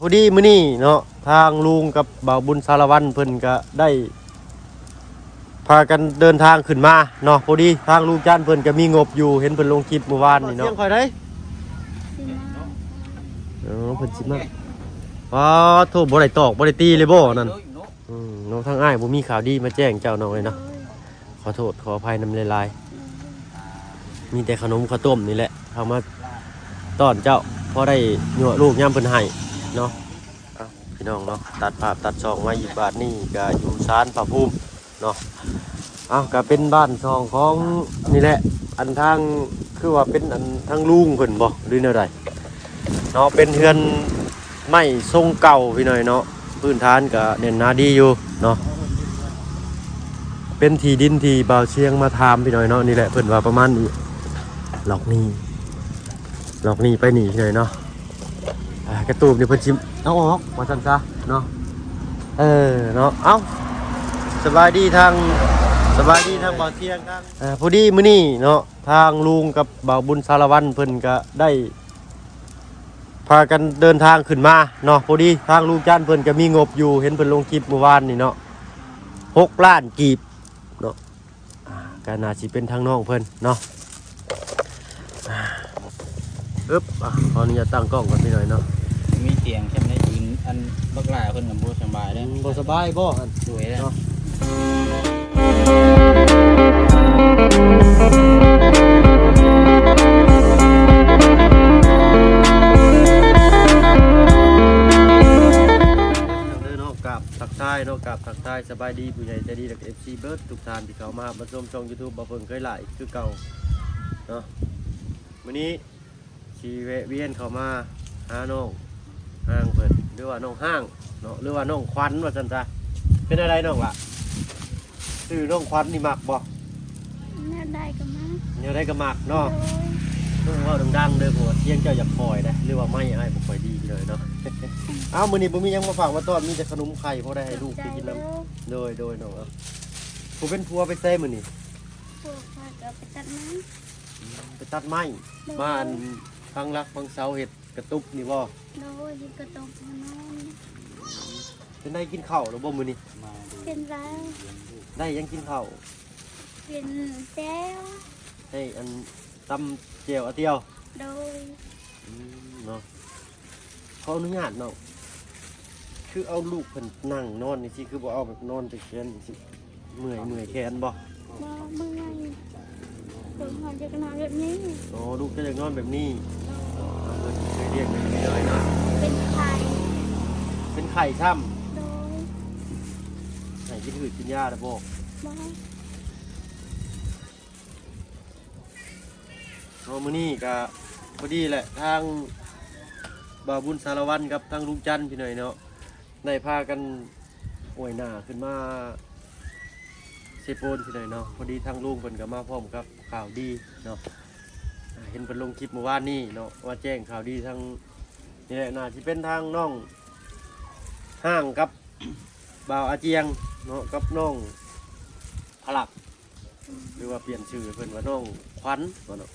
ພໍດີມື້ນີ້ເນາະ ທາງລຸງກັບບ່າວບຸນສາລະວັນເພິ່ນກະໄດ້ພາກັນເດີນທາງຂຶ້ນມາເນາະ. ພໍດີທາງລຸງຈັນເພິ່ນກະມີງົບຢູ່ ເຫັນເພິ່ນລົງຄລິບມື້ວານນີ້ເນາະ. ສຽງຂ້ອຍໄດ໋ ເອີ ເພິ່ນຊິມາ. ປາໂທ້ ບໍ່ໄດ້ຕອກບໍ່ໄດ້ຕີເລີຍບໍ່ນັ້ນ? ອືມ ເນາະ ທາງອ້າຍບໍ່ມີຂ່າວດີມາແຈ້ງເຈົ້ານ້ອງເອີຍເນາະ. ຂໍໂທດຂໍອະໄພນຳຫຼາຍໆ ມີແຕ່ຂະໜົມເຂົ້າຕົ້ມນີ້ແຫຼະ ເອົາມາຕ້ອນເຈົ້າ ພໍໄດ້ຍົວະລູກຍາມເພິ່ນໄຫ້ເນາະ. ເອົ້າ ພີ່ນ້ອງເນາະ ຕັດພາບຕັດຊ່ອງມາອີກ ບາດນີ້ກະຢູ່ສານພະພູມເນາະ. ເອົ້າ ກະເປັນບ້ານຊ່ອງຂອງນີ້ແຫຼະ ອັນທາງ ຄືວ່າເປັນອັນທາງລຸງເພິ່ນບໍ່ ຫຼືແນວໃດເນາະ. ເປັນເຮືອນໄມ້ຊົງເກົ່າພີ່ນ້ອງເນາະ ພື້ນຖານກະແໜ້ນໜາດີຢູ່ເນາະ. ເປັນທີ່ດິນທີ່ບ່າວຊຽງມາຖາມພີ່ນ້ອງເນາະ. ນີ້ແຫຼະ ເພິ່ນວ່າປະມານນີ້ ລັອກນີ້ ລັອກນີ້ໄປນີ້ພີ່ນ້ອງເນາະ. ອ່າ ກະຕູບນີ້ເພິ່ນຊິເອົາອອກວ່າຊັ້ນຊະເນາະ. ເອີເນາະ ເອົ້າ ສະບາຍດີທາງ ສະບາຍດີທາງບ່າວຊຽງ ທາງ ເອີ ພໍດີມື້ນີ້ເນາະ ທາງລຸງກັບບ່າວບຸນສາລະວັນເພິ່ນກະໄດ້ພາກັນເດີນທາງຂຶ້ນມາເນາະ. ພໍດີທາງລຸງຈັນເພິ່ນກະມີງົບຢູ່ ເຫັນເພິ່ນລົງຄລິບມື້ວານນີ້ເນາະ ຫົກລ້ານກີບເນາະ. ອ່າ ກະໜ້າຊິເປັນທາງນ້ອງເພິ່ນເນາະ. ອຶບ ອ່ະ ຂໍອະນຸຍາດຕັ້ງກ້ອງກ່ອນພີ່ນ້ອງເນາະ. ມີສຽງແຄ່ນໄດ້ຍິນ ອັນບັກຫຼ້າເພິ່ນກະບໍ່ສະບາຍເດ້. ອືມ ບໍ່ສະບາຍບໍ່ຫັ້ນ? ໂດຍແລ້ວເນາະ. ເດີເນາະ ກາບທັກທາຍເນາະ ກາບທັກທາຍສະບາຍດີຜູ້ໃຫຍ່ໃຈດີ ແລະ ເອັຟຊີ ເບິດທຸກທ່ານທີ່ເຂົ້າມາຮັບມາຊົມຊ່ອງຢູທູບບ່າວເພິ່ງເຄີຍຫຼ້າອີກຄືເກົ່າເນາະ. ມື້ນີ້ຊິແວະວຽນເຂົ້າມາຫານ້ອງຮ່າງເພິ່ນ ຫຼືວ່ານ້ອງຮ່າງເນາະ ຫຼືວ່ານ້ອງຂວັນວ່າຊັ້ນຊະ. ເປັນແນວໃດນ້ອງລະ? ຊື່ນ້ອງຂວັນນີ້ມັກບໍ່? ແນວໃດກະມັກ ແນວໃດກະມັກເນາະ. ໂດຍ ຕ້ອງເວົ້າດັງໆເດີ ເພາະວ່າສຽງເຈົ້າຢາກຄ່ອຍເດ້ ຫຼືວ່າໄມອ້າຍບໍ່ຄ່ອຍດີເລີຍເນາະ. ເອົ້າ ມື້ນີ້ບໍ່ມີຫຍັງມາຝາກມາຕ້ອນ ມີແຕ່ຂະໜົມໄຂ່ ພໍໄດ້ໃຫ້ລູກໄປກິນນຳ. ໂດຍ ໂດຍ ໂດຍ ນ້ອງ. ເອົ້າ ຜູ້ເປັນຜົວໄປໃສມື້ນີ້? ຜົວຂ້ອຍກະໄປຕັດໄມ້. ອືມ ໄປຕັດໄມ້. ໂດຍ ມາອັນຝັງຫຼັກຝັງເສົາເຮັດກະຕຸບນີ້ບໍ່? ໂດຍ ເຮັດກະຕຸບມານອນ. ເປັນໃດ ກິນເຂົ້າແລ້ວບໍ່ມື້ນີ້? ກິນແລ້ວ. ໄດ້ຫຍັງກິນເຂົ້າ? ກິນແຈ່ວ. ໄດ້ອັນຕຳແຈ່ວອາຕຽວ. ໂດຍ. ອືມ ເນາະ ຂໍອະນຸຍາດນ້ອງ ຄືເອົາລູກເພິ່ນນັ່ງນອນຈັ່ງຊີ້ ຄືບໍ່ເອົາແບບນອນຕະແຄງຈັ່ງຊີ້? ເມື່ອຍ ເມື່ອຍແຂນບໍ່? ບໍ່ເມື່ອຍ ລູກເຮົາຢາກນອນແບບນີ້. ອໍ ລູກເຈົ້າຢາກນອນແບບນີ້. ໂດຍ. ເອົາ ເພິ່ນເຄີຍລ້ຽງແບບນີ້ເລີຍເນາະ. ເປັນໄຂ້ ເປັນໄຂ້ຊ້ຳ. ໂດຍ. ໃຫ້ກິນຫືດກິນຢາແລ້ວບໍ່? ບໍ່. ເນາະ ມື້ນີ້ກະພໍດີແຫຼະ ທາງບ່າວບຸນສາລະວັນກັບທາງລຸງຈັນພີ່ນ້ອງເນາະ ໄດ້ພາກັນອວຍໜ້າຂຶ້ນມາເຊໂປນພີ່ນ້ອງເນາະ. ພໍດີທາງລຸງເພິ່ນກະມາພ້ອມກັບຂ່າວດີເນາະ ອ່າ ເຫັນເພິ່ນລົງຄລິບມື້ວານນີ້ເນາະ ວ່າແຈ້ງຂ່າວດີທາງ ນີ້ແຫຼະ ໜ້າຊິເປັນທາງນ້ອງຮ່າງກັບບ່າວອາຈຽງເນາະ ກັບນ້ອງພະລັກ ຫຼືວ່າປ່ຽນຊື່ໃຫ້ເພິ່ນວ່ານ້ອງຂວັນວ່າເນາະ.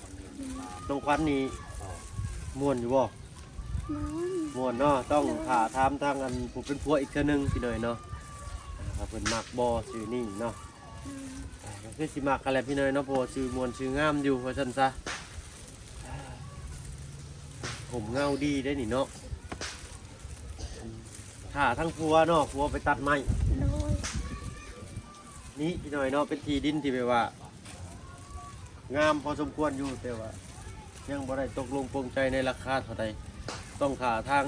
ນ້ອງຂວັນນີ້ມ່ວນຢູ່ບໍ່? ມ່ວນ ມ່ວນເນາະ. ຕ້ອງຖ້າຖາມທາງອັນຜູ້ເປັນຜົວອີກເທື່ອໜຶ່ງພີ່ນ້ອງເນາະ ອ່າ ວ່າເພິ່ນມັກບໍ່ຊື່ນີ້ເນາະ. ອືມ ກໍຄືຊິມັກຫັ້ນແຫຼະພີ່ນ້ອງເນາະ ເພາະວ່າຊື່ມ່ວນຊື່ງາມຢູ່ວ່າຊັ້ນຊະ. ຮົ່ມເງົາດີເດ້ນີ້ເນາະ. ຖ້າທາງຜົວເນາະ ຜົວໄປຕັດໄມ້. ໂດຍ. ນີ້ພີ່ນ້ອງເນາະ ເປັນທີ່ດິນທີ່ແບບວ່າງາມພໍສົມຄວນຢູ່ ແຕ່ວ່າຍັງບໍ່ໄດ້ຕົກລົງປົງໃຈໃນລາຄາເທົ່າໃດ. ຕ້ອງຖ້າທາງ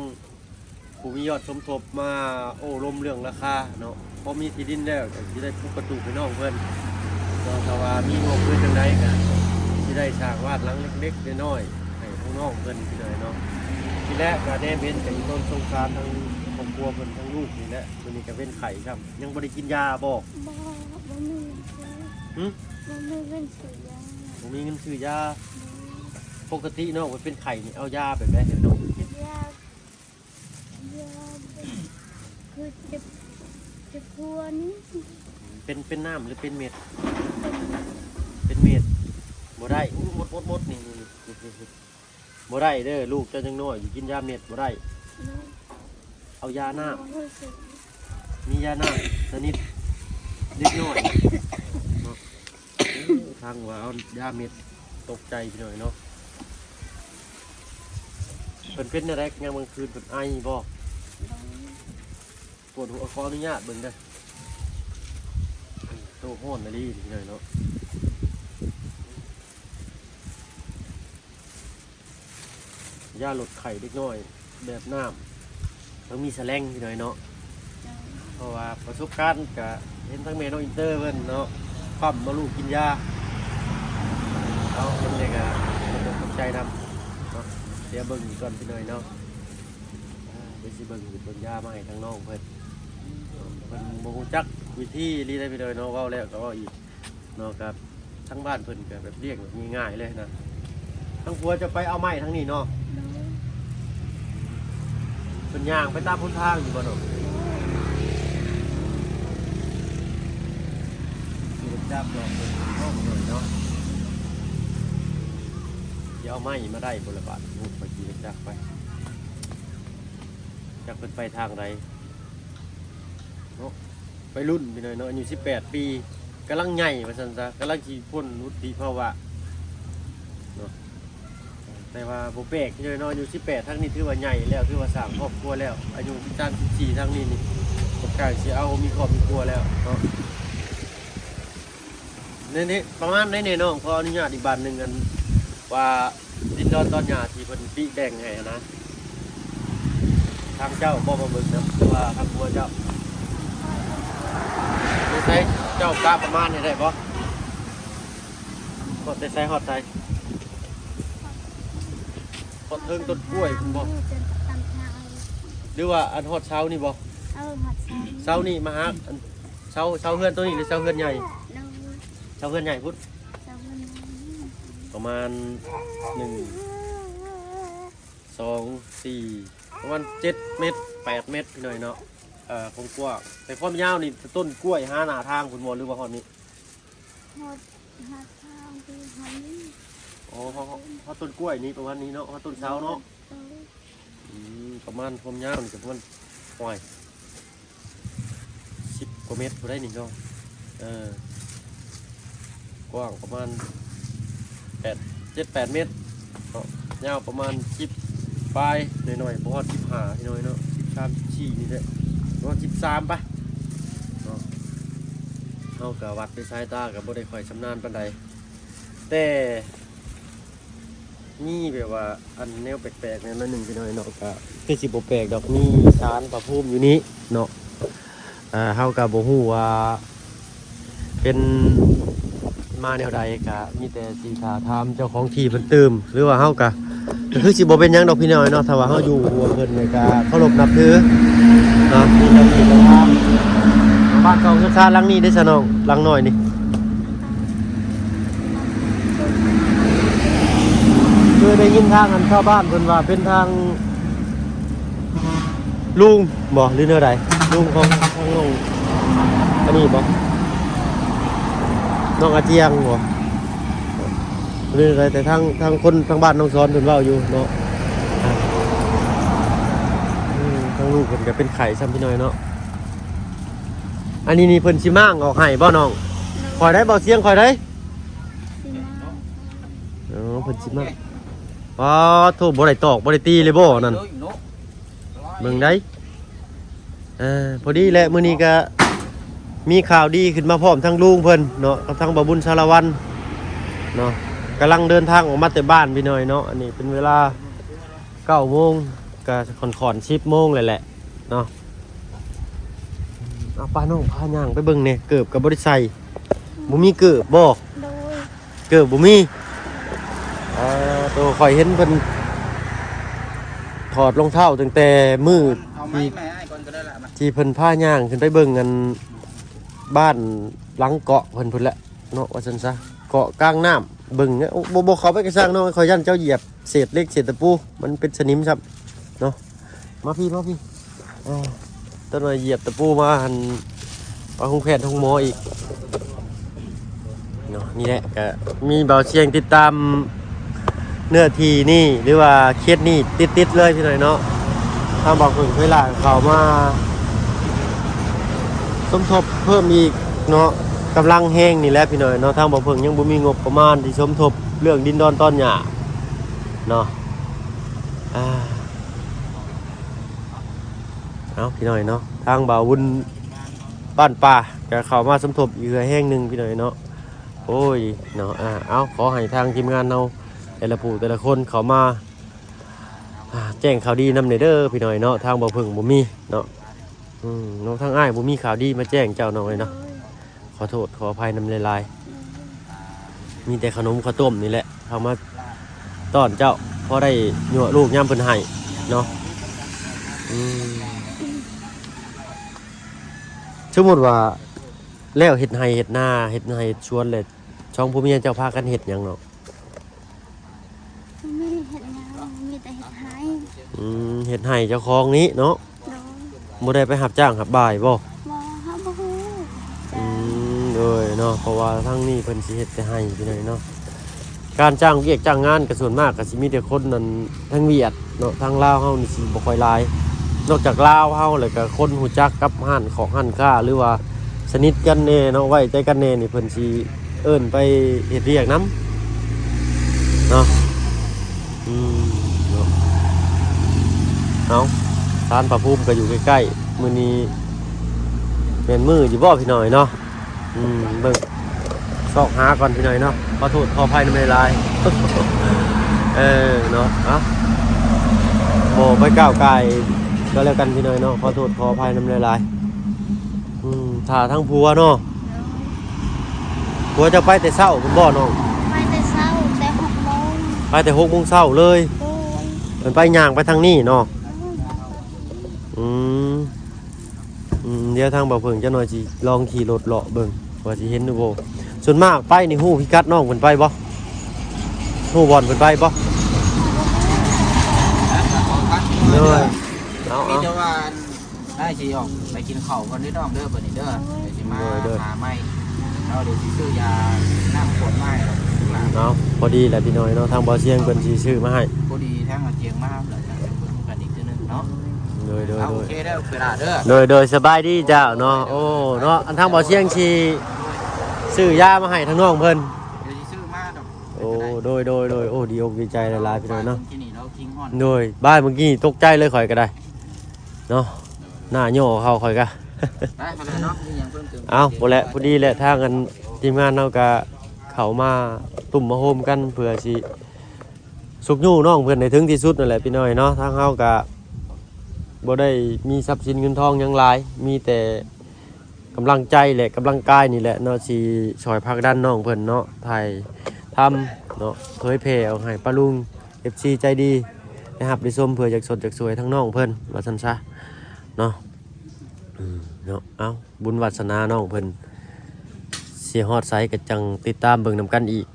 ຜູ້ມີຍອດສົມທົບມາໂອ້ລົມເລື່ອງລາຄາເນາະ. ພໍມີທີ່ດິນແລ້ວກໍຊິໄດ້ປຸກກະຕູບໃຫ້ນ້ອງເພິ່ນເນາະ. ຖ້າວ່າມີງົບເພິ່ນຈັ່ງໃດກໍຊິໄດ້ສ້າງບ້ານຫຼັງເລັກໆນ້ອຍໆໃຫ້ພວກນ້ອງເພິ່ນພີ່ນ້ອງເນາະ. ທີແລກກໍແນມເຫັນກໍອີ່ຕົນສົງສານທັງຄອບຄົວເພິ່ນທັງລູກນີ້ແຫຼະ. ມື້ນີ້ກໍເປັນໄຂ້ຊ້ຳ ຍັງບໍ່ໄດ້ກິນຢາບໍ່? ບໍ່ ບໍ່ມີເງິນຊື້. ຫຶ? ບໍ່ມີເງິນຊື້ຢາ. ບໍ່ມີເງິນຊື້ຢາ. ບໍ່. ປົກກະຕິນ້ອງເປັນໄຂ້ນີ້ເອົາຢາແບບໃດໃຫ້ນ້ອງກິນ? ຢາ ຢາ ຄືເຈັບ ເຈັບຫົວນີ້. ເປັນ ເປັນນ້ຳ ຫຼື ເປັນເມັດ? ເປັນເມັດ. ເປັນເມັດ ບໍ່ໄດ້. ອຸ້ ມົດໆໆ ນີ້ ນີ້ ນີ້ ນີ້ ນີ້ ບໍ່ໄດ້ເດີ ລູກເຈົ້າຍັງນ້ອຍຢູ່ ກິນຢາເມັດບໍ່ໄດ້. ໂດຍ. ເອົາຢານ້ຳ ມີຢານ້ຳຊະນິດເລັກນ້ອຍເນາະ. ເອີ ທາງວ່າເອົາຢາເມັດ ຕົກໃຈພີ່ນ້ອງເນາະ. ເພິ່ນເປັນແນວໃດ ຍາມກາງຄືນເພິ່ນໄອບໍ່? ໂດຍ ປວດຫົວ ຂໍອະນຸຍາດເບິ່ງເດີ. ໂຕຮ້ອນອີ່ຫຼີພີ່ນ້ອງເນາະ. ຢາລົດໄຂ້ເດັກນ້ອຍແບບນ້ຳ ຕ້ອງມີສະແລັງພີ່ນ້ອງເນາະ. ເຈົ້າ ເພາະວ່າປະສົບການກະເຫັນທັງແມ່ນ້ອງອິນເຕີເພິ່ນເນາະ ປ້ຳມາລູກກິນຢາ. ເອົາ ເປັນຈັ່ງໃດກະຂອບໃຈນຳເນາະ. ດຽວເບິ່ງອີກກ່ອນພີ່ນ້ອງເນາະ. ອ່າ ດຽວຊິເບິ່ງ ເບິ່ງຢາມາໃຫ້ທາງນ້ອງເພິ່ນ. ເພິ່ນບໍ່ຮູ້ຈັກວິທີລີໃດພີ່ນ້ອງເນາະ ເວົ້າແລ້ວກໍເວົ້າອີກເນາະ. ກັບທາງບ້ານເພິ່ນກໍແບບລ້ຽງແບບງ່າຍໆເລີຍນະ. ທາງຜົວຈະໄປເອົາໄມ້ທາງນີ້ເນາະ. ໂດຍ ເພິ່ນຍ່າງໄປຕາມຫົນທາງຢູ່ບໍ່ເນາະ? ໂດຍ ຂີ່ລົດຈັກເນາະ ເພິ່ນເອົາໄມ້ເນາະ. ຊິເອົາໄມ້ມາໄດ້ບໍ່ລະບາດ ໄປຂີ່ລົດຈັກໄປ. ຈັກເພິ່ນໄປທາງໃດເນາະ. ໄວລຸ້ນພີ່ນ້ອງເນາະ ອາຍຸສິບແປດປີ ກຳລັງໃຫຍ່ວ່າຊັ້ນຊະ ກຳລັງຊິພົ້ນວຸດທິພາວະເນາະ. ແຕ່ວ່າບໍ່ແປກພີ່ນ້ອງເນາະ ອາຍຸສິບແປດ ທັງນີ້ຖືວ່າໃຫຍ່ແລ້ວ ຖືວ່າສ້າງຄອບຄົວແລ້ວ. ອາຍຸສິບສາມ ສິບສີ່ ທັງນີ້ນີ້ ປະກາດຊິເອົາມີຄອບມີຄົວແລ້ວເນາະ. ນີ້ໆ ປະມານໃດແນ່ນ້ອງ ຂໍອະນຸຍາດອີກບາດໜຶ່ງ ອັນວ່າດິນດອນຕອນຫຍ້າທີ່ເພິ່ນປິແບ່ງໃຫ້ຫັ້ນນະ ທາງເຈົ້າບໍ່ມາເບິ່ງນຳ ຫຼືວ່າທາງຜົວເຈົ້າ? ຢູ່ໃສ ເຈົ້າກະປະມານນີ້ໄດ້ບໍ່? ຮອດແຕ່ໃສຮອດໃສ? ຮອດເທິງຕົ້ນກ້ວຍພຸ້ນບໍ່? ຫຼືວ່າອັນຮອດເສົານີ້ບໍ່? ເອີ ຮອດເສົາ ເສົານີ້ມາຫາອັນ ເສົາ ເສົາເຮືອນໂຕນີ້ ຫຼືເສົາເຮືອນໃຫຍ່? ໂດຍ ເສົາເຮືອນໃຫຍ່ພຸ້ນ ເສົາເຮືອນໃຫຍ່ ປະມານໜຶ່ງ ສອງ ສີ່ ປະມານເຈັດເມັດ ແປດເມັດພີ່ນ້ອງເນາະ. ເອີ ຄວາມກວ້າງ ແຕ່ຄວາມຍາວນີ້ ແຕ່ຕົ້ນກ້ວຍຫາໜ້າທາງພຸ້ນບໍ່ ຫຼືວ່າຮອດນີ້? ຮອດ ຮອດທາງທີ່ເຮົານີ້ ອໍ ຮອດ ຮອດຕົ້ນກ້ວຍນີ້ປະມານນີ້ເນາະ ຮອດຕົ້ນເສົາເນາະ. ໂດຍ ອືມ ປະມານຄວາມຍາວນີ້ກະປະມານ ໂອ້ຍ ສິບກວ່າເມັດພຸ້ນໃດນີ້ເນາະ. ເອີ ກວ້າງປະມານແປດ ເຈັດແປດເມັດເນາະ ຍາວປະມານສິບປາຍໜ້ອຍໆ ບໍ່ຮອດສິບຫ້າພີ່ນ້ອງເນາະ ສິບສາມ ສິບສີ່ນີ້ແຫຼະ ປະມານສິບສາມໄປເນາະ. ເຮົາກະວັດດ້ວຍສາຍຕາກະບໍ່ໄດ້ຄ່ອຍຊຳນານປານໃດ ແຕ່ ມີແບບວ່າອັນແນວແປກໆແນວໜ້ອຍໜຶ່ງພີ່ນ້ອງເນາະ ກະຄືຊິບໍ່ແປກດອກ ມີສານພະພູມຢູ່ນີ້ເນາະ. ເຮົາກະບໍ່ຮູ້ວ່າເປັນມາແນວໃດ ກະມີແຕ່ຊິຖ້າຖາມເຈົ້າຂອງທີ່ເພິ່ນຕື່ມ ຫຼືວ່າເຮົາກະ ກະຄືຊິບໍ່ເປັນຫຍັງດອກພີ່ນ້ອງເນາະ ຖ້າວ່າເຮົາຢູ່ຮ່ວມເພິ່ນນີ້ກະເຄົາລົບນັບຖືເນາະ. ມີເຈົ້າທີ່ເຈົ້າທາງ ບ້ານຊ່ອງເຮືອນຊານຫຼັງນີ້ເດ້ຊະນ້ອງ ຫຼັງນ້ອຍນີ້ ຄືໄດ້ຍິນທາງອັນຊາວບ້ານເພິ່ນວ່າເປັນທາງລຸງບໍ ຫຼືແນວໃດ ລຸງຂອງທາງນ້ອງອັນນີ້ບໍ ນ້ອງອາຈຽງບໍ ຫຼືແນວໃດ ແຕ່ທາງ ທາງຄົນທາງບ້ານນ້ອງສອນເພິ່ນເວົ້າຢູ່ເນາະ. ອາ ອືມ ທາງລູກເພິ່ນກະເປັນໄຂ້ຊ້ຳພີ່ນ້ອງເນາະ. ອັນນີ້ນີ້ເພິ່ນຊິມ້າງອອກໃຫ້ບໍ່ນ້ອງ? ຂ້ອຍໄດ້ ເບົາສຽງຂ້ອຍໄດ້ ຊິມາ ອໍ ເພິ່ນຊິມາ ປາໂທ້ ບໍ່ໄດ້ຕອກບໍ່ໄດ້ຕີເລີຍບໍ່ນັ້ນ? ເບິ່ງໄດ໋ ເອີ ພໍດີແຫຼະ ມື້ນີ້ກະມີຂ່າວດີຂຶ້ນມາພ້ອມທາງລຸງເພິ່ນເນາະ ກັບທາງບ່າວບຸນສາລະວັນເນາະ ກຳລັງເດີນທາງອອກມາແຕ່ບ້ານພີ່ນ້ອງເນາະ. ອັນນີ້ເປັນເວລາເກົ້າໂມງ ກະຄ່ອນໆສິບໂມງແລ້ວແຫຼະເນາະ. ເອົາ ປານ້ອງພາຍ່າງໄປເບິ່ງແດ່ ເກີບກະບໍ່ໄດ້ໃສ່ ບໍ່ມີເກີບບໍ່? ໂດຍ ເກີບບໍ່ມີ. ເອີ ໂຕຂ້ອຍເຫັນເພິ່ນຖອດລອງເທົ້າຕັ້ງແຕ່ມື້ ເອົາໄມ້ ທີ່ ມາໃຫ້ອ້າຍກ່ອນກໍໄດ້ລະ ມາ ທີ່ເພິ່ນພາຍ່າງຂຶ້ນໄປເບິ່ງອັນ ບ້ານຫຼັງເກາະເພິ່ນພຸ້ນແຫຼະເນາະ ວ່າຊັ້ນຊະ ເກາະກາງນ້ຳ ເບິ່ງ ໂອ້ ບໍ່ ບໍ່ເຂົ້າໄປກະຊ່າງນ້ອງ ຂ້ອຍຢ້ານເຈົ້າຢຽບເສດເຫຼັກເສດຕະປູ ມັນເປັນສະໜິມຊ້ຳເນາະ. ມາພີ້ ມາພີ້ ເອີ ຕົ້ນວ່າຢຽບຕະປູມາຫັ້ນ ໄປໂຮງແພດໂຮງໝໍອີກເນາະ. ນີ້ແຫຼະ ກະມີບ່າວສຽງຕິດຕາມເນື້ອທີ່ນີ້ ຫຼືວ່າເຂດນີ້ຕິດໆເລີຍພີ່ນ້ອງເນາະ. ທາງບ່າວເຜິ້ງເວລາເຂົ້າມາສົມທົບເພີ່ມອີກເນາະ ກຳລັງແຮງນີ້ແຫຼະພີ່ນ້ອງເນາະ. ທາງບ່າວເຜິ້ງຍັງບໍ່ມີງົບປະມານທີ່ສົມທົບເລື່ອງດິນດອນຕອນຫຍ້າເນາະ. ອ່າ ເອົາພີ່ນ້ອງເນາະ ທາງບ່າວວຸນບ້ານປ່າກໍເຂົ້າມາສົມທົບອີກເທື່ອແຮງໜຶ່ງພີ່ນ້ອງເນາະ. ໂອ້ຍເນາະ ອ່າ ເອົາ ຂໍໃຫ້ທາງທີມງານເຮົາແຕ່ລະຜູ້ແຕ່ລະຄົນເຂົ້າມາ ອ່າ ແຈ້ງຂ່າວດີນຳແດ່ເດີພີ່ນ້ອງເນາະ. ທາງບ່າວເຜິ້ງບໍ່ມີເນາະ ອືມ ເນາະ ທາງອ້າຍບໍ່ມີຂ່າວດີມາແຈ້ງເຈົ້ານ້ອງເອີຍເນາະ. ໂດຍ ຂໍໂທດຂໍອະໄພນຳຫຼາຍໆ ໂດຍ ມີແຕ່ຂະໜົມເຂົ້າຕົ້ມນີ້ແຫຼະ ເອົາມາຕ້ອນເຈົ້າ ພໍໄດ້ຍົວະລູກຍາມເພິ່ນໄຫ້ເນາະ. ອືມ ສົມມຸດວ່າແລ້ວເຮັດໄຮ່ເຮັດນາ ເຮັດໄຮ່ເຮັດສວນແລ້ວ ສອງຜົວເມຍເຈົ້າພາກັນເຮັດຫຍັງເນາະ? ບໍ່ມີເຮັດຫຍັງ ມີແຕ່ເຮັດໄຮ່. ອືມ ເຮັດໄຮ່ເຈົ້າຂອງນີ້ເນາະ. ໂດຍ ບໍ່ໄດ້ໄປຮັບຈ້າງຮັບບ່າຍບໍ່? ບໍ່ ເຮົາບໍ່ຮູ້. ອືມ ໂດຍເນາະ ເພາະວ່າທາງນີ້ເພິ່ນຊິເຮັດແຕ່ໄຮ່ພີ່ນ້ອງເນາະ. ການຈ້າງວຽກຈ້າງງານກໍສ່ວນມາກກໍຊິມີແຕ່ຄົນນັ້ນ ທາງຫວຽດເນາະ ທາງລາວເຮົານີ້ຊິບໍ່ຄ່ອຍຫຼາຍ. ນອກຈາກລາວເຮົາ ແລ້ວກໍຄົນຮູ້ຈັກກັບຮ້ານຂອງຮ້ານຄ້າ ຫຼືວ່າສະໜິດກັນແດ່ເນາະ ໄວ້ໃຈກັນແດ່ນີ້ ເພິ່ນຊິເອີ້ນໄປເຮັດວຽກນຳເນາະ. ອືມ ເນາະ ເອົາ ສານພະພູມກໍຢູ່ໃກ້ໆ ມື້ນີ້ແມ່ນມື້ຢູ່ບໍ່ພີ່ນ້ອງເນາະ? ອືມ ເບິ່ງຊອກຫາກ່ອນພີ່ນ້ອງເນາະ. ຂໍໂທດຂໍອະໄພນຳຫຼາຍໆ ເອີ ເນາະ ເອົາ ບໍ່ໄປກ້າວກ່າຍກໍແລ້ວກັນພີ່ນ້ອງເນາະ. ຂໍໂທດຂໍອະໄພນຳຫຼາຍໆ. ອືມ ຖ້າທາງຜົວເນາະ ໂດຍ ຜົວເຈົ້າໄປແຕ່ເຊົ້າພຸ້ນບໍ່ນ້ອງ? ໄປແຕ່ເຊົ້າ ແຕ່ຫົກໂມງ ໄປແຕ່ຫົກໂມງເຊົ້າເລີຍ. ໂດຍ ເພິ່ນໄປຍ່າງໄປທາງນີ້ເນາະ. ໂດຍ ອືມ ອືມ ດຽວທາງບ່າວເຜິ້ງຈັກໜ່ອຍຊິລອງຂີ່ລົດເລາະເບິ່ງວ່າຊິເຫັນຫຼືບໍ່. ສ່ວນມາກໄປນີ້ຮູ້ພິກັດນ້ອງເພິ່ນໄປບໍ່? ຮູ້ບ່ອນເພິ່ນໄປບໍ່? ໂດຍ ເອົາ ມີແຕ່ວ່າ ໄດ້ຊິອອກໄປກິນເຂົ້າກ່ອນເດີນ້ອງເດີ ບັດນີ້ເດີ ໂດຍ ຊິມາ ໂດຍ ໂດຍ ຫາໃໝ່ເນາະ. ດຽວຊິຊື້ຢານ້ຳຂວດໃໝ່ ເອົາ ພໍດີແຫຼະພີ່ນ້ອງເນາະ ທາງບ່າວຊຽງເພິ່ນຊິຊື້ມາໃຫ້. ພໍດີທາງອາຈຽງມາ ແລ້ວຈັ່ງໄດ້ເບິ່ງກັນອີກເທື່ອໜຶ່ງເນາະ. ໂດຍ ໂດຍ ເອົາ ໂດຍ ໂອເຄເດີ ເວລາເດີ ໂດຍ ໂດຍ ສະບາຍດີເຈົ້າເນາະ. ໂອ້ ເນາະ ທາງບ່າວຊຽງຊິຊື້ຢາມາໃຫ້ທາງນ້ອງເພິ່ນ. ດຽວຊິຊື້ມາດອກ. ໂອ້ ໂດຍ ໂດຍ ໂດຍ ໂອ້ ດີອົກດີໃຈຫຼາຍໆ ພີ່ນ້ອງເນາະ. ໂດຍ ບ່າຍເມື່ອກີ້ຕົກໃຈເລີຍຂ້ອຍກໍໄດ້ເນາະ ໜ້າຫຍໍ້ເຂົາຂ້ອຍກໍ ໄປຫັ້ນແຫຼະເນາະ ມີຫຍັງເພີ່ມເຕີມ. ເອົາ ພຸ້ນແຫຼະ ພໍດີແຫຼະ ທາງອັນທີມງານເຮົາກໍເຂົ້າມາຕຸ້ມມາໂຮມກັນ ເພື່ອຊິຊຸກຍູ້ນ້ອງເພິ່ນໃຫ້ເຖິງທີ່ສຸດນັ້ນແຫຼະ ພີ່ນ້ອງເນາະ. ທາງເຮົາກໍບໍ່ໄດ້ມີຊັບສິນເງິນທອງຫຍັງຫຼາຍ ມີແຕ່ ກຳລັງໃຈ ແລະ ກຳລັງກາຍນີ້ແຫຼະເນາະ ຊິຊ່ອຍຜັກດັນນ້ອງເພິ່ນເນາະ ຖ່າຍທຳເນາະ ເຜີຍແຜ່ອອກໃຫ້ປ້າລຸງ ເອັຟຊີ ໃຈດີ ໄດ້ຮັບໄດ້ຊົມ ເພື່ອຢາກຊົດຢາກຊ່ວຍທາງນ້ອງເພິ່ນ ວ່າຊັ້ນຊະເນາະ. ອືມ ເນາະ ເອົ້າ ບຸນວາດສະໜານ້ອງເພິ່ນຊິຮອດໃສ ກໍຈັ່ງຕິດຕາມເບິ່ງນຳກັນອີກ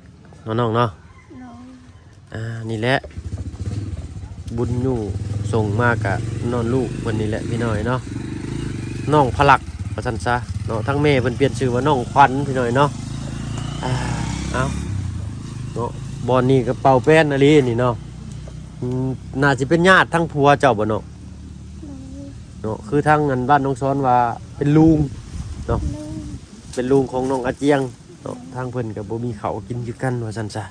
ເນາະນ້ອງເນາະ. ໂດຍ ອ່າ ນີ້ແຫຼະ ບຸນຢູ່ສົ່ງມາກະຍ້ອນລູກເພິ່ນນີ້ແຫຼະພີ່ນ້ອງເນາະ ນ້ອງພະລັກວ່າຊັ້ນຊະເນາະ. ທາງແມ່ເພິ່ນປ່ຽນຊື່ວ່ານ້ອງຂວັນພີ່ນ້ອງເນາະ. ອ່າ ເອົ້າ ເນາະ ບ່ອນນີ້ກໍເປົ່າແປ້ນອີ່ຫຼີນີ້ເນາະ. ອືມ ໜ້າຊິເປັນຍາດທາງຜົວເຈົ້າບໍ່ເນາະ? ໂດຍ ເນາະ ຄືທາງອັນບ້ານນ້ອງຊອນວ່າເປັນລຸງເນາະ ລຸງ ເປັນລຸງຂອງນ້ອງອາຈຽງເນາະ. ທາງເພິ່ນກໍບໍ່ມີເຂົ້າກິນຄືກັນວ່າຊັ້ນຊະ.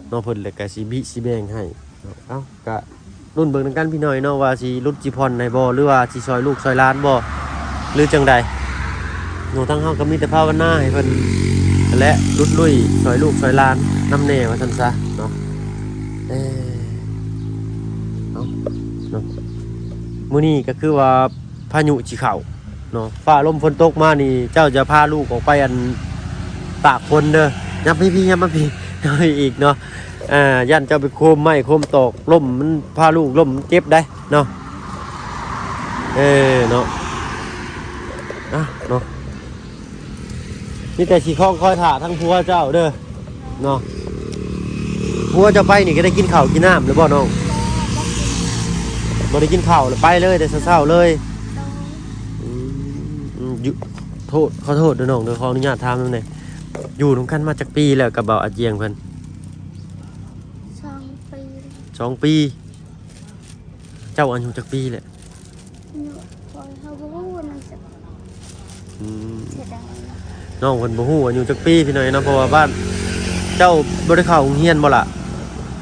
ເນາະ ເພິ່ນແຫຼະກະຊິບິຊິແບ່ງໃຫ້ເນາະ. ເອົ້າ ກະລຸ້ນເບິ່ງນຳກັນພີ່ນ້ອງເນາະ ວ່າຊິຫຼຸດຊິຜ່ອນໃຫ້ບໍ່ ຫຼືວ່າຊິຊ່ອຍລູກຊ່ອຍຫຼານບໍ່ ຫຼືຈັ່ງໃດເນາະ. ທາງເຮົາກໍມີແຕ່ພາວະນາໃຫ້ເພິ່ນ ແລະ ຫຼຸດລຸຍຊ່ອຍລູກຊ່ອຍຫຼານນຳແດ່ວ່າຊັ້ນຊະເນາະ. ເອີ ເອົ້າ ເນາະ ມື້ນີ້ກໍຄືວ່າ ພາຍຸຊິເຂົ້າເນາະ ຟ້າລົມຝົນຕົກມານີ້ ເຈົ້າຈະພາລູກອອກໄປອັນຕາກຝົນເດີ. ຍັບມາພີ້ ຍັບມາພີ້ ຍັບມາພີ້ອີກເນາະ. ເອີ ຢ້ານເຈົ້າໄປໂຄມໄມ້ໂຄມຕອກລົ້ມ ມັນພາລູກລົ້ມ ມັນເຈັບໄດ໋ເນາະ. ເອີ ເນາະ ອ່ະ ເນາະ ມີແຕ່ຊິຄອງຄອຍຖ້າທາງຜົວເຈົ້າເດີເນາະ. ຜົວເຈົ້າໄປນີ້ກໍໄດ້ກິນເຂົ້າກິນນ້ຳແລ້ວບໍ່ນ້ອງ? ບໍ່ ບໍ່ກິນ ບໍ່ໄດ້ກິນເຂົ້າ ແລ້ວໄປເລີຍແຕ່ເຊົ້າໆເລີຍ. ໂດຍ ອືມ ອືມ ຢູ່ ໂທດ ຂໍໂທດເດີນ້ອງເດີ ຂໍອະນຸຍາດຖາມນຳແດ່ ຢູ່ນຳກັນມາຈັກປີແລ້ວກັບບ່າວອາຈຽງເພິ່ນ? ສອງປີ ສອງປີ. ເຈົ້າອາຍຸຈັກປີແລ້ວ? ໂອ້ຍ ເຮົາບໍ່ຮູ້ນຳຈັກ ອືມ ເສຍດາຍ ນ້ອງເພິ່ນບໍ່ຮູ້ອາຍຸຈັກປີພີ່ນ້ອງເນາະ ເພາະວ່າບ້ານເຈົ້າບໍ່ໄດ້ເຂົ້າໂຮງຮຽນບໍ່ລະ?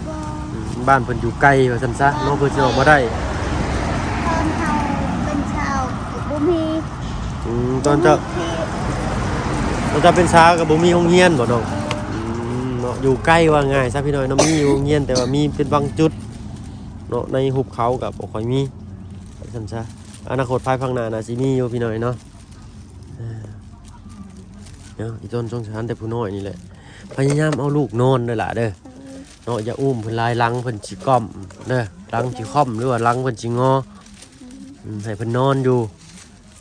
ບໍ່ ອືມ ບ້ານເພິ່ນຢູ່ໄກວ່າຊັ້ນຊະເນາະ ເພິ່ນຊິອອກມາໄດ້ ຕອນເຮົາເປັນສາວກໍບໍ່ມີ ອືມ ຕອນເຈົ້າ ບໍ່ມີທີ່ ຕອນເຈົ້າເປັນສາວກໍບໍ່ມີໂຮງຮຽນບໍ່ນ້ອງ? ເອີ ອືມ ເນາະ ຢູ່ໄກວ່າງ່າຍຊະພີ່ນ້ອງເນາະ ມີຢູ່ໂຮງຮຽນ ແຕ່ວ່າມີເປັນບາງຈຸດເນາະ ໃນຫຸບເຂົາກໍບໍ່ຄ່ອຍມີວ່າຊັ້ນຊະ ອະນາຄົດພາຍພາກໜ້າໜ້າຊິມີຢູ່ພີ່ນ້ອງເນາະ. ເອີ ເນາະ ອີ່ຕົ້ນສົງສານແຕ່ຜູ້ນ້ອຍນີ້ແຫຼະ ພະຍາຍາມເອົາລູກນອນເດີຫຼ້າເດີ ເອີ ເນາະ ຢ່າອຸ້ມເພິ່ນຫຼາຍ ຫຼັງເພິ່ນຊິກ້ອມເດີ ຫຼັງຊິຄ່ອມ ຫຼືວ່າຫຼັງເພິ່ນຊິງໍ ອືມ ໃຫ້ເພິ່ນນອນຢູ່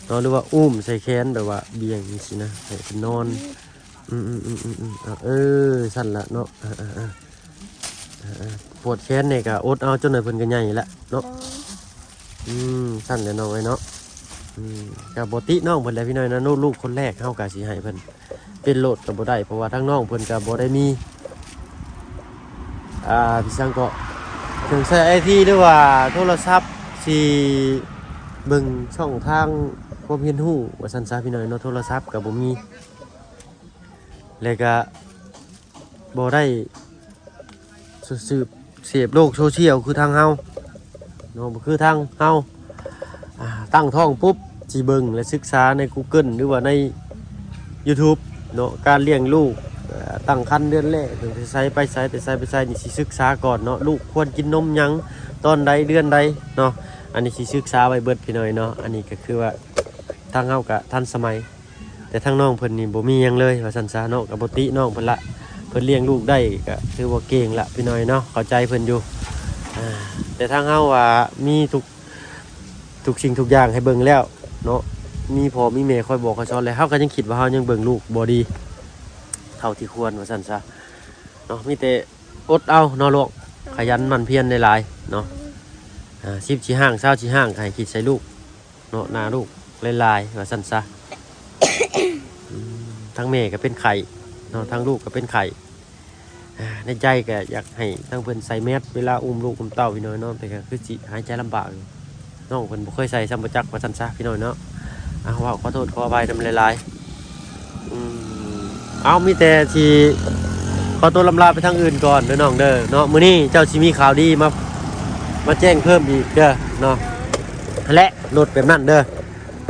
ເນາະ ຫຼືວ່າອຸ້ມໃສ່ແຂນແບບວ່າບ່ຽງຈັ່ງຊີ້ນະ ໃຫ້ເພິ່ນນອນ ອືມ ອືມ ເອີ ເອີ ເອີ ເອີ ຊັ້ນລະເນາະ ເອີ ເອີ ເອີ ເອີ ປວດແຂນແດ່ກໍອົດເອົາ ຈັກໜ່ອຍເພິ່ນກໍໃຫຍ່ລະເນາະ ໂດຍ ອືມ ຊັ້ນແຫຼະນ້ອງເອີຍເນາະ ອືມ ກໍບໍ່ຕິນ້ອງເພິ່ນແຫຼະພີ່ນ້ອງເນາະ ລູກຄົນແລກເຮົາກໍຊິໃຫ້ເພິ່ນເປັນໂລດກໍບໍ່ໄດ້ ເພາະວ່າທາງນ້ອງເພິ່ນກໍບໍ່ໄດ້ມີ ອ່າ ອີ່ຫຍັງເກາະ ເຄື່ອງໃຊ້ໄອທີ ຫຼືວ່າໂທລະສັບ ຊິເບິ່ງຊ່ອງທາງຄວາມຮຽນຮູ້ວ່າຊັ້ນຊະພີ່ນ້ອງເນາະ ໂທລະສັບກໍບໍ່ມີ ແລະກະບໍ່ໄດ້ສືບເສບໂລກໂຊຊຽວຄືທາງເຮົາເນາະ ບໍ່ຄືທາງເຮົາ ອ່າ ຕັ້ງທ້ອງປຸບ ຊິເບິ່ງ ແລະ ສຶກສາໃນກູເກີນ ຫຼືວ່າໃນຢູທູບເນາະ ການລ້ຽງລູກ ເອີ ຕັ້ງຄັນເດືອນແລກ ຕັ້ງແຕ່ໃສໄປໃສ ແຕ່ໃສໄປໃສນີ້ ຊິສຶກສາກ່ອນເນາະ ລູກຄວນກິນນົມຫຍັງ ຕອນໃດ ເດືອນໃດເນາະ ອັນນີ້ຊິສຶກສາໄວ້ເບິດພີ່ນ້ອງເນາະ ອັນນີ້ກໍຄືວ່າ ທາງເຮົາກະທັນສະໄໝ ແຕ່ທາງນ້ອງເພິ່ນນີ້ບໍ່ມີຫຍັງເລີຍວ່າຊັ້ນຊະເນາະ ກະບໍ່ຕິນ້ອງເພິ່ນລະ ເພິ່ນລ້ຽງລູກໄດ້ກະຖືວ່າເກັ່ງລະພີ່ນ້ອງເນາະ ເຂົ້າໃຈເພິ່ນຢູ່ ອ່າ ແຕ່ທາງເຮົາວ່າມີທຸກ ທຸກສິ່ງທຸກຢ່າງໃຫ້ເບິ່ງແລ້ວເນາະ ມີພໍ່ມີແມ່ຄອຍບອກຄອຍສອນແລ້ວ ເຮົາກະຍັງຄິດວ່າເຮົາຍັງເບິ່ງລູກບໍ່ດີເທົ່າທີ່ຄວນວ່າຊັ້ນຊະເນາະ ມີແຕ່ອົດເອົາເນາະ ລູກ ຂະຫຍັນໝັ່ນພຽນຫຼາຍໆເນາະ ອ່າ ສິບຊິຮ້າງ ຊາວຊິຮ້າງ ກະໃຫ້ຄິດໃສ່ລູກ ເນາະ ໜ້າລູກຫຼາຍໆວ່າຊັ້ນຊະ ອືມ ທັງແມ່ກໍເປັນໄຂ້ເນາະ ທັງລູກກໍເປັນໄຂ້ ອ່າ ໃນໃຈກໍຢາກໃຫ້ທັງເພິ່ນໃສ່ແມສເວລາອຸ້ມລູກອຸ້ມເຕົ້າພີ່ນ້ອງເນາະ ແຕ່ກໍຄືຊິຫາຍໃຈລຳບາກຢູ່ ນ້ອງເພິ່ນບໍ່ເຄີຍໃສ່ຊ້ຳບໍ່ຈັກວ່າຊັ້ນຊະພີ່ນ້ອງເນາະ ອ່າ ເວົ້າຂໍໂທດຂໍອະໄພນຳຫຼາຍໆ. ອືມ ເອົາ ມີແຕ່ຊິຂໍຕົວລຳລາໄປທາງອື່ນກ່ອນເດີນ້ອງເດີເນາະ ມື້ນີ້ເຈົ້າຊິມີຂ່າວດີມາ ມາແຈ້ງເພີ່ມອີກເດີເນາະ ຫັ້ນແຫຼະ ລົດແບບນັ້ນເດີ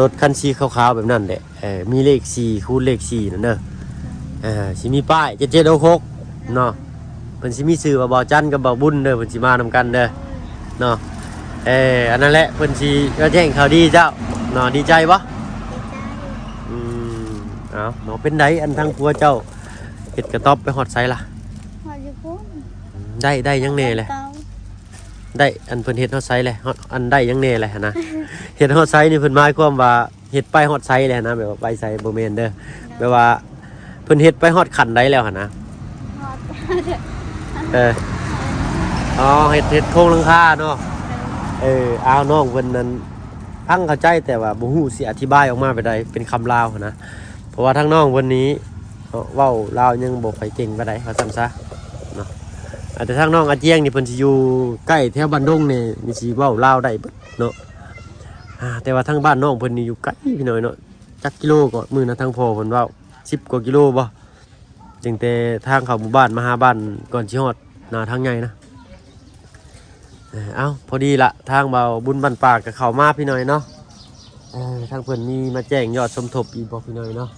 ລົດຄັນສີຂາວໆແບບນັ້ນແຫຼະ ເອີ ມີເລກສີ່ຄູນເລກສີ່ນັ້ນເດີ ເອີ ຊິມີປ້າຍເຈັດເຈັດຫົກຫົກເນາະ ເພິ່ນຊິມີຊື່ວ່າບ່າວຈັນກັບບ່າວບຸນເດີ ເພິ່ນຊິມານຳກັນເດີເນາະ ເອີ ອັນນັ້ນແຫຼະ ເພິ່ນຊິມາແຈ້ງຂ່າວດີເຈົ້າເນາະ ດີໃຈບໍ່? ອືມ ເອົາເນາະ ເປັນໃດ ອັນທາງຜົວເຈົ້າເຮັດກະຕ໊ອບໄປຮອດໃສລະ? ຮອດຢູ່ພຸ້ນ ໄດ້ ໄດ້ຫຍັງແດ່ແລະ? ໄດ້ ອັນເພິ່ນເຮັດຮອດໃສແລະ? ຮອດ ອັນໄດ້ຫຍັງແດ່ແລະຫັ້ນນະ? ເຮັດຮອດໃສນີ້ເພິ່ນໝາຍຄວາມວ່າເຮັດໄປຮອດໃສແລະຫັ້ນນະ ແບບວ່າໄປໃສ ບໍ່ແມ່ນເດີ ແບບວ່າເພິ່ນເຮັດໄປຮອດຂັ້ນໃດແລ້ວຫັ້ນນະ? ຮອດ ເອີ ອໍ ເຮັດ ເຮັດໂຄງຫຼັງຄາເນາະ ເອີ ເອີ ອ້າວ ນ້ອງເພິ່ນນັ້ນ ຟັງເຂົ້າໃຈ ແຕ່ວ່າບໍ່ຮູ້ຊິອະທິບາຍອອກມາແບບໃດເປັນຄຳລາວຫັ້ນນະ ເພາະວ່າທາງນ້ອງເພິ່ນນີ້ ເນາະ ເວົ້າລາວຍັງບໍ່ຄ່ອຍເກັ່ງປານໃດວ່າຊັ້ນຊະເນາະ ອາ ແຕ່ທາງນ້ອງອາຈຽງນີ້ເພິ່ນຊິຢູ່ໃກ້ແຖວບ້ານດົງນີ້ ມີຊິເວົ້າລາວໄດ້ເບິດເນາະ ອາ ແຕ່ວ່າທາງບ້ານນ້ອງເພິ່ນນີ້ຢູ່ໄກພີ່ນ້ອງເນາະ ຈັກກິໂລກໍ ມື້ນັ້ນທາງພໍ່ເພິ່ນເວົ້າ ສິບກວ່າກິໂລບໍ່ ຕັ້ງແຕ່ທາງເຂົ້າໝູ່ບ້ານມາຫາບ້ານ ກ່ອນຊິຮອດໜ້າທາງໃຫຍ່ນະ. ເອີ ເອົ້າ ພໍດີລະ ທາງບ່າວບຸນບ້ານປ່າກໍເຂົ້າມາພີ່ນ້ອງເນາະ ເອີ ທາງເພິ່ນມີມາແຈ້ງຍອດສົມທົບອີກບໍ່ພີ່ນ້ອງເນາະ?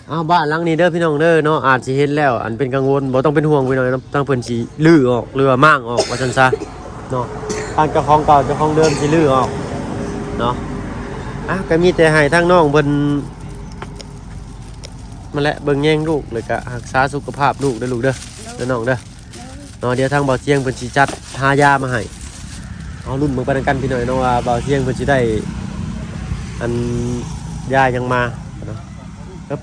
ເອົ້າ ບ້ານຫຼັງນີ້ເດີພີ່ນ້ອງເດີເນາະ ອາດຊິເຫັນແລ້ວ ອັນເປັນກັງວົນ ບໍ່ຕ້ອງເປັນຫ່ວງພີ່ນ້ອງເນາະ ທາງເພິ່ນຊິຮື້ອອກ ຫຼືວ່າມ້າງອອກວ່າຊັ້ນຊະເນາະ ທາງເຈົ້າຂອງເກົ່າເຈົ້າຂອງເດີມຊິຮື້ອອກເນາະ ອ່ະ ກໍມີແຕ່ໃຫ້ທາງນ້ອງເພິ່ນ ມາແລະເບິ່ງແຍງລູກ ແລ້ວກະຮັກສາສຸຂະພາບລູກເດີລູກເດີ ເດີນ້ອງເດີ ເນາະ ດຽວທາງບ່າວຊຽງເພິ່ນຊິຈັດຫາຢາມາໃຫ້ ເຮົາລຸ້ນເບິ່ງໄປນຳກັນພີ່ນ້ອງເນາະ ວ່າບ່າວຊຽງເພິ່ນຊິໄດ້ອັນຢາຫຍັງມາເນາະ ເອີບ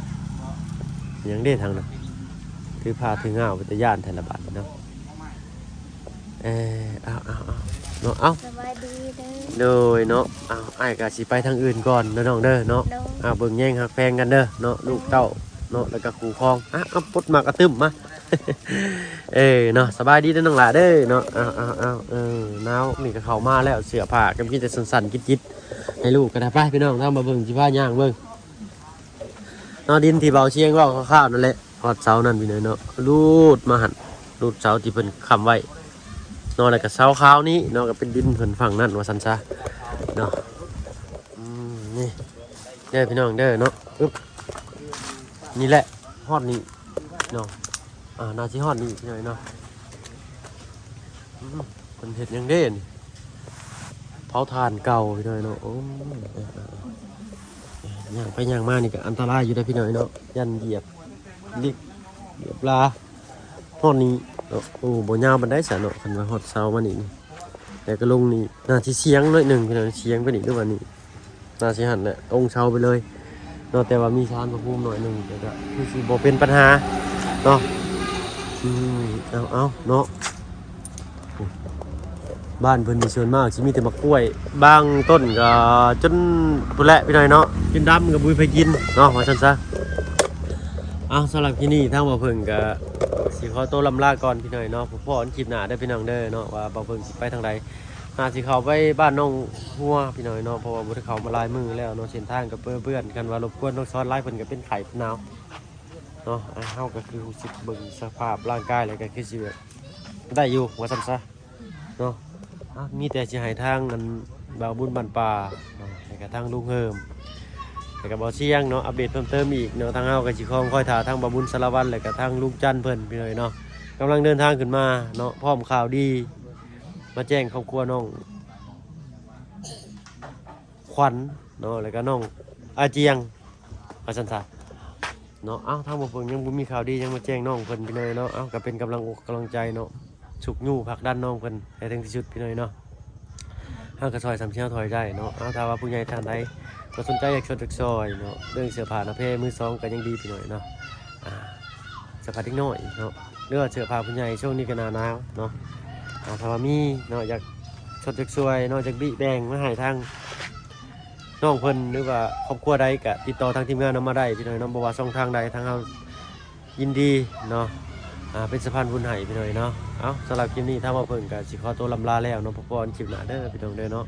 ຫຍັງເດ້ທາງນັ້ນ ຖືຜ້າຖືງາວ ເປັນຕາຢ້ານແທ້ລະບາດນີ້ເນາະ. ເອີ ເອົາ ເອົາ ເອົາ ເນາະ ເອົາ ສະບາຍດີເດີ ໂດຍເນາະ ເອົາ ອ້າຍກະຊິໄປທາງອື່ນກ່ອນເດີນ້ອງເດີເນາະ ໂດຍ ເອົາ ເບິ່ງແຍງຮັກແພງກັນເດີເນາະ ໂດຍ ລູກເຕົ້າເນາະ ແລ້ວກະຄູ່ຄອງ ອ່ະ ເອົາ ປົດໝາກກະຕຶ້ມມາ ເອີ ເນາະ ສະບາຍດີເດີນ້ອງຫຼ້າເດີເນາະ ເອົາ ເອົາ ເອົາ ເອີ ໜາວນີ້ກະເຂົ້າມາແລ້ວ ເສື້ອຜ້າກະມີແຕ່ສັ້ນໆ ຈິດໆ ໃຫ້ລູກກໍໄດ້ ໄປພີ່ນ້ອງ ເຮົາມາເບິ່ງ ຊິພາຍ່າງເບິ່ງເນາະ ດິນທີ່ເບົາຊຽງເວົ້າຄ່າວໆນັ້ນແຫຼະ ຮອດເສົານັ້ນພີ່ນ້ອງເນາະ ລູດມາຫັ້ນ ລູດເສົາທີ່ເພິ່ນຄ້ຳໄວ້ເນາະ ແລ້ວກໍເສົາຂາວນີ້ເນາະ ກໍເປັນດິນເພິ່ນຝັ່ງນັ້ນວ່າຊັ້ນຊະເນາະ ອືມ ນີ້ເດີພີ່ນ້ອງເດີເນາະ ອຶບ ນີ້ແຫຼະ ຮອດນີ້ເນາະ ອ່າ ໜ້າຊິຮອດນີ້ພີ່ນ້ອງເນາະ ອືມ ເພິ່ນເຮັດຫຍັງເດ້ນີ້ ເຜົາຖ່ານເກົ່າພີ່ນ້ອງເນາະ ໂອ້ ຍ່າງໄປຍ່າງມານີ້ກໍອັນຕະລາຍຢູ່ເດ້ພີ່ນ້ອງເນາະ ຢ້ານຢຽບລິກ ຢຽບລາ ຮອດນີ້ເນາະ ໂອ້ ບໍ່ຍາວປານໃດຊະເນາະ ຄັນວ່າຮອດເສົາມານີ້ ແລ້ວກໍລົງນີ້ ໜ້າຊິສຽງໜ້ອຍໜຶ່ງພີ່ນ້ອງ ສຽງໄປນີ້ ຫຼືວ່ານີ້ ໜ້າຊິຫັ້ນແຫຼະ ອົງເຊົາໄປເລີຍເນາະ ແຕ່ວ່າມີສານພະພູມໜ້ອຍໜຶ່ງ ແຕ່ກໍຄືຊິບໍ່ເປັນບັນຫາເນາະ ອືມ ເອົາໆ ເນາະ ບ້ານເພິ່ນນີ້ສ່ວນມາກຊິມີແຕ່ໝາກກ້ວຍ ບາງຕົ້ນກໍຈົນພຸ້ນແຫຼະພີ່ນ້ອງເນາະ ຈົນດຳກໍບໍ່ມີໃຜກິນເນາະ ວ່າຊັ້ນຊະ ເອົາ ສຳລັບຄລິບນີ້ທາງບ່າວເພິ່ງກໍຊິຂໍໂຕລ່ຳລາກ່ອນພີ່ນ້ອງເນາະ ພໍ້ກັນຄລິບໜ້າເດີພີ່ນ້ອງເດີເນາະ ວ່າບ່າວເພິ່ງຊິໄປທາງໃດ ໜ້າຊິເຂົ້າໄປບ້ານໜອງຫົວພີ່ນ້ອງເນາະ ເພາະວ່າບໍ່ໄດ້ເຂົ້າມາຫຼາຍມື້ແລ້ວເນາະ ເສັ້ນທາງກໍເປື້ອນໆ ຄັນວ່າລົບກວນນ້ອງສອນຫຼາຍເພິ່ນກໍເປັນໄຂ້ເປັນໜາວເນາະ ອ່າ ເຮົາກໍຄືຮູ້ສຶກເບິ່ງສະພາບຮ່າງກາຍແລ້ວກໍຄືຊິແບບໄດ້ຢູ່ວ່າຊັ້ນຊະເນາະ ອ່າ ມີແຕ່ຊິໃຫ້ທາງອັນບ່າວບຸນບ້ານປ່າເນາະ ແລ້ວກໍທາງລຸງເຮີມ ແລ້ວກໍບ່າວຊຽງເນາະ ອັບເດດເພີ່ມເຕີມອີກເນາະ ທາງເຮົາກໍຊິຄອງຄອຍຖ້າທາງບ່າວບຸນສາລະວັນ ແລ້ວກໍທາງລຸງຈັນເພິ່ນພີ່ນ້ອງເນາະ ກຳລັງເດີນທາງຂຶ້ນມາເນາະ ພ້ອມຂ່າວດີ ມາແຈ້ງຄອບຄົວນ້ອງຂວັນເນາະ ແລ້ວກໍນ້ອງອາຈຽງ ວ່າຊັ້ນຊະເນາະ ເອົ້າ ທາງບ່າວເພິ່ງຍັງບໍ່ມີຂ່າວດີຫຍັງມາແຈ້ງນ້ອງເພິ່ນພີ່ນ້ອງເນາະ ເອົ້າ ກໍເປັນກຳລັງອົກກຳລັງໃຈເນາະ ຊຸກຍູ້ຜັກດັນນ້ອງເພິ່ນໃຫ້ເຖິງທີ່ສຸດພີ່ນ້ອງເນາະ ເຮົາກໍຊ່ອຍສ່ຳທີ່ເຮົາຊ່ອຍໄດ້ເນາະ ເອົ້າ ຖ້າວ່າຜູ້ໃຫຍ່ທ່ານໃດກໍສົນໃຈຢາກຊ່ວຍຈັກຊ່ອຍເນາະ ເລື່ອງເສື້ອຜ້າໜ້າແພມືສອງກໍຍັງດີພີ່ນ້ອງເນາະ ອ່າ ເສື້ອຜ້າເດັກນ້ອຍເນາະ ຫຼືວ່າເສື້ອຜ້າຜູ້ໃຫຍ່ ຊ່ວງນີ້ກໍໜ້າໜາວເນາະ ອ່າ ຖ້າວ່າມີເນາະ ຢາກຊົດຢາກຊ່ວຍເນາະ ຢາກບິແບ່ງມາໃຫ້ທາງນ້ອງເພິ່ນ ຫຼືວ່າຄອບຄົວໃດ ກະຕິດຕໍ່ທາງທີມງານເຮົາມາໄດ້ພີ່ນ້ອງເນາະ ບໍ່ວ່າຊ່ອງທາງໃດ ທາງເຮົາຍິນດີເນາະ ອ່າ ເປັນສະພານບຸນໃຫ້ພີ່ນ້ອງເນາະ ເອົ້າ ສຳລັບຄລິບນີ້ທາງບ່າວເພິ່ງກະຊິຂໍໂຕລ່ຳລາແລ້ວເນາະ ພໍ້ກັນຄລິບໜ້າເດີພີ່ນ້ອງເດີເນາະ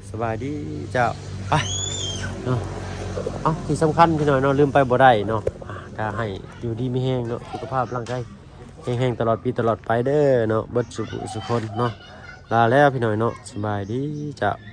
ສະບາຍດີເຈົ້າ ໄປເນາະ ເອົ້າ ທີ່ສຳຄັນພີ່ນ້ອງເນາະ ລືມໄປບໍ່ໄດ້ເນາະ ອ່າ ກະໃຫ້ຢູ່ດີມີແຮງເນາະ ສຸຂະພາບຮ່າງກາຍ ເຮັງໆ ຕະຫຼອດປີຕະຫຼອດໄປເດີເນາະ ເບິດສູ່ຜູ້ສູ່ຄົນເນາະ ລາແລ້ວພີ່ນ້ອງເນາະ ສະບາຍດີເຈົ້າ.